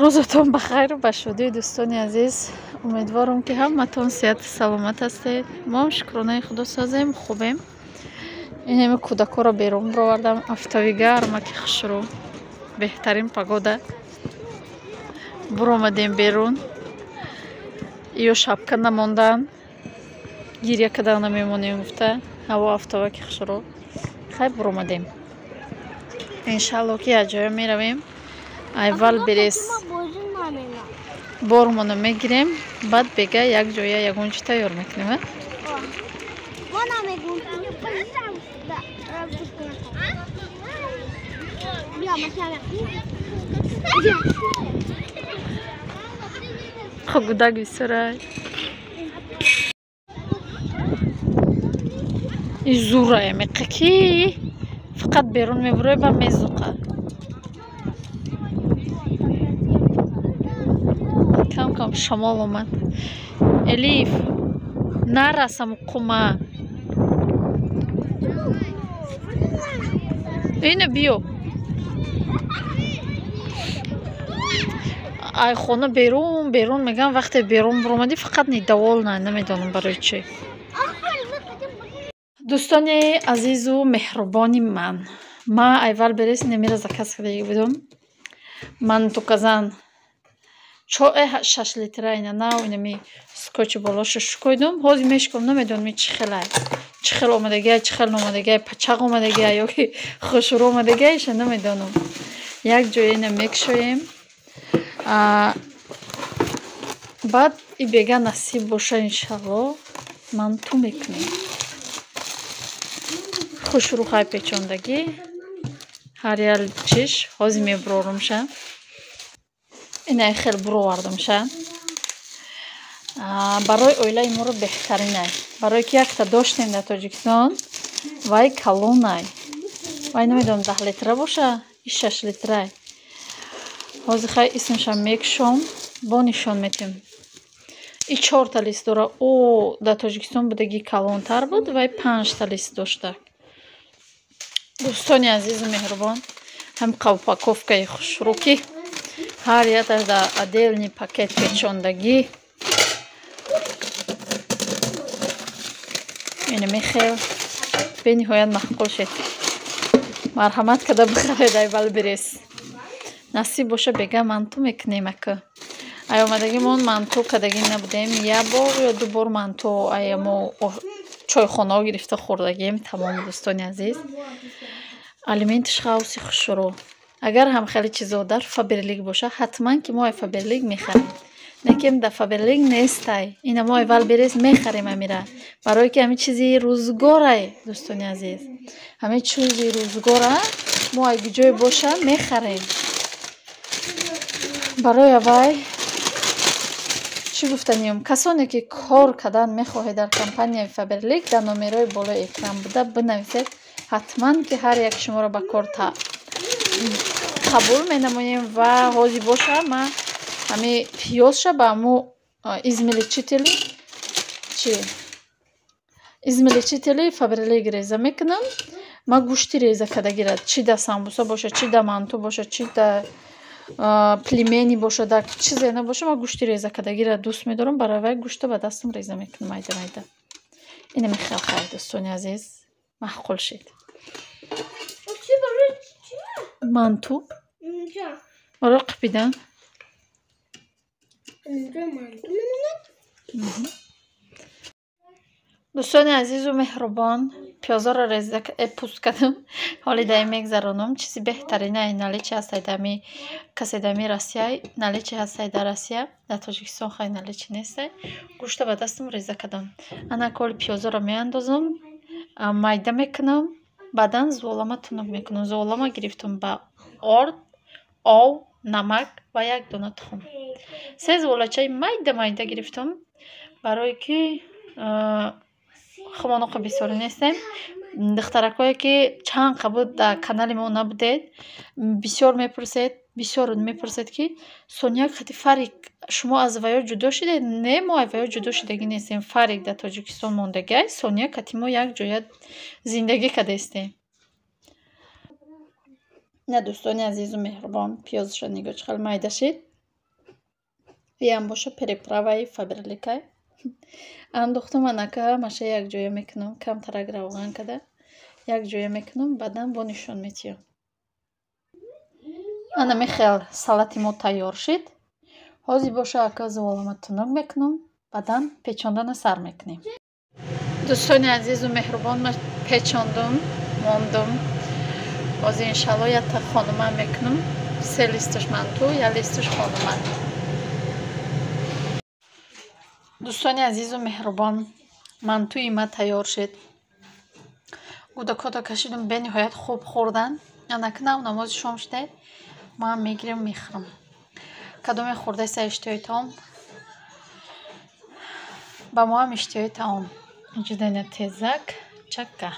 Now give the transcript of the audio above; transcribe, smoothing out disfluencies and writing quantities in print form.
Рӯзатон ба хайру ба шодӣ, дӯстони азиз. Умедворам, ки ҳаматон сиҳату саломат ҳастед. Мо ҳам, шукронаи Худо, созем, хубем. Инами кӯдакҳоро берун бировардам. Офтоби гармаки хушрӯ, беҳтарин погода. Буромадем берун. Ё шапка намондан, гиря кардан намемонем гуфта. Ҳаво офтобаки хушрӯ. Хай, буромадем. Иншалло, ки як ҷоя меравем. Ай Вайлдберриз бормоно мегирем, баъд бега як ҷоя ягон чи тайёр мекунем. А? Хоб, гудак бисёрай. И зурая меқа, ки фақат берун мебурой, ба мезуқа. Кам кам шамол омад. Элиф, нарасам қума. Ина биё. Ай хона берун, берун мегам, вақте берун буромадӣ, фақат недовольна, намедонам барои чӣ. Дӯстони азизу меҳрубони ман, ма ай Вайлдберриз немира заказ кардаги будум. Манту казан чоэ 6 литра. Ина нав инами скотчи болоша шукоидум. Ҳозир мешиком, намедонам чӣ хелай, чӣ хел омадагиай, чӣ хел номадагиай, пачақ омадагиай ё ки хушрӯ омадагиайша намедонам. Як ҷоя ина мекушоем, баъд и бега насиб боша, иншалло, манту мекунем. Хушрӯ хай печондагӣ ҳар як чиш. Ҳозир мебурорумша. Инай хел буровардумша. Барои оилаи моро беҳтаринай, барое ки якта доштем дар Тоҷикистон, вай калонай, вай намедонам 10 литра боша, и 6 литрай. Ҳозир хай исмашам мекушом, бо нишон метем. И чорта лист дора. О, дар Тоҷикистон будагӣ калонтар буд, вай панҷта лист дошта. Дӯстони азизу меҳрубон, ҳам упаковкаи хушрӯ, ки ҳар якташ дар отдельный пакет печондагӣ. Ина мехел бениҳоят маъқул шед. Марҳамат карда бихаред ай Вайлдберриз. Насиб боша, бега манту мекунем. Ака, ай омадагимон манту кардагӣ набудем. Як бор ё ду бор манту аямо чойхонаҳо гирифта хӯрдагием, тамом. Дӯстони азиз, алиментиш хавси хушрӯ. Агар ҳам хеле чизо дар Фаберлик боша, ҳатман ки мо ай Фаберлик мехарем. Лекин дар Фаберлик нестай. Ина мо ай Вайлдберриз мехарем амира, барое ки ҳамин чизи рӯзгорай. Дӯстони азиз, ҳамин чизи рӯзгора мо ай ҷое боша мехарем. Барои аввай чӣ гуфтаниём? Касоне ки кор кардан мехоҳед дар компанияи Фаберлик, дар номерои болои экран буда бинависед. Ҳатман ки ҳар як шуморо ба кор қабул менамоем. Ва ҳозир боша, ман ҳами пиёзша ба ҳамо измельчители, чи измельчители Фаберлик реза мекунам. Ман гӯшти реза кардагира, чи да самбуса боша, чи да манту боша, чи да пельмени боша, да чизе набоша, ман гӯшти реза кардагира дӯст медорам. Барои вай гӯшта ба дастам реза мекунам майда майда. Ина мехел. Хайр, дӯстони азиз, маъқул шид. Манту барои қипидан. Инҷо манту мемонад. Дӯстони азизу меҳрубон, пиёзоро реза пӯст кардам, ҳоли даи мегзаронам. Чизи беҳтарина наличии ҳастай дами касе дами Россия, наличии ҳастай дар Россия, дар Тоҷикистон хай наличии нестай. Гӯшта ба дастам реза кардам. Ана коли пиёзоро меандозам, майда мекунам, баъдан зуолама тунук мекунам. Зуолама гирифтам ба орд, ов, намак ва як дона тухм. Се зуолачаи майда майда гирифтам, барое ки хумоноқа бисёрӣ нестем. Духтаракое ки чанд қабл дар канали мо набудед, бисёр мепурсед, бисёр мепурсед, ки Соня қати Фарик шумо аз ваё ҷудо шудед? Не, мо аз ваё ҷудо шудагӣ нестем. Фарик дар Тоҷикистон мондагиай, Сония қати мо як ҷоя зиндагӣ кардаистем. На, дӯстони азизу меҳрубон, пиёзашо нигоҳ, чӣ хел майда шид. Иам боша приправаи Фаберликай. Андохтам, анака ҳамаша якҷоя мекунам, камтарак равған када якҷоя мекунам, баъдан бо нишон метиҳам. Ана михел салати мо тайёр шид. Ҳозир боша ака зуволама тунук мекунам, баъдан печондана сар мекунем. Дӯстони азизу меҳрубон, ман печондум, мондум. Ҳозир иншалло якта хонума мекунам. Се листаш манту, як листаш хонума. Дӯстони азизу меҳрубон, мантуи ма тайёр шид. Гудакото кашидум, бениҳоят хуб хӯрдан. Анакунам намози шом шуде, ман мегирам, мехӯрам. Кадоме хӯрдаиста иштиҳои таом, ба мо ҳам иштиҳои таом. Ҷудана тезак чакка.